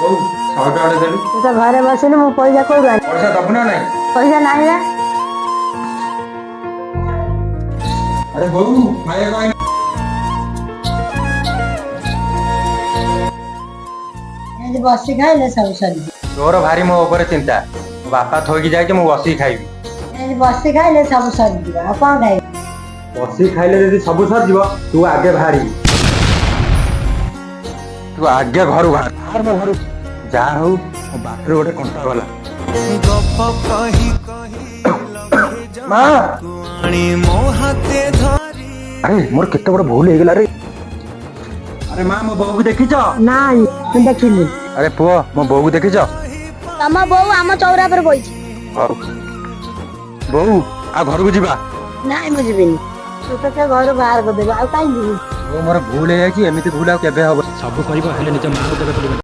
ବୋଉ, 100 ଟଙ୍କା ଦେଲୁ। ତୁ ତ ଘରେ ବସିଲୁ, ମୁଁ ପଇସା କୋଉଠୁ ଆଣିବି? ପଇସା ଦବୁ ନା ନାଇଁ? ପଇସା ନାହିଁ ବା। ଆରେ ବୋଉ, ଖାଇବା କାଇଁ? ଏମିତି ବସି ଖାଇଲେ ସବୁ ସରିଯିବ। ତୋର ଭାରି ମୋ ଉପରେ ଚିନ୍ତା। ମୋ ବାପା ଥୋଇକି ଯାଇଛି, ମୁଁ ବସିକି ଖାଇବି। ଏମିତି ବସି ଖାଇଲେ ସବୁ ସରିଯିବ, ଆଉ କଣ ଖାଇବି? ବସିକି ଖାଇଲେ ଯଦି ସବୁ ସରିଯିବ, ତୁ ଆଗେ ବାହାରିବୁ। ତୁ ଆଗେ ଘରୁ ବାହାର, ବାହାର ମୋ ଘରୁ। ଯାହା ହଉ, ମୋ ବାଟରୁ ଗୋଟେ କଣ୍ଟା ଗଲା। ଗପ କହି କହି ମା! ଆଣି ମୋ ହାତେ ଧରି। ଆରେ, ମୋର କେତେ ବଡ ଭୁଲ ହେଇଗଲା ରେ। ଆରେ ମା, ମୋ ବୋଉକୁ ଦେଖିଛ? ନାଇଁ, ମୁଁ ଦେଖିଲି। ଆରେ ପୁଅ, ମୋ ବୋଉକୁ ଦେଖିଛ? ତମ ବୋଉ ଆମ ଚଉରା ଉପରେ ବଇଛି। ହଉ ବୋଉ, ଆଉ ଘରକୁ ଯିବା। ନାଇଁ, ମୁଁ ଯିବିନି। ତୁ ତ ସେ ଘରୁ ବାହାର କରିଦେବୁ, ଆଉ କାହିଁ ଯିବି? ବୋଉ, ମୋର ଭୁଲ ହେଇଯାଇଛି। ଏମିତି ଭୁଲ ଆଉ କେବେ ହବ? ସବୁ କରିବ, ହେଲେ ନିଜ ମାଆକୁ କେବେ ଭୁଲିବନି।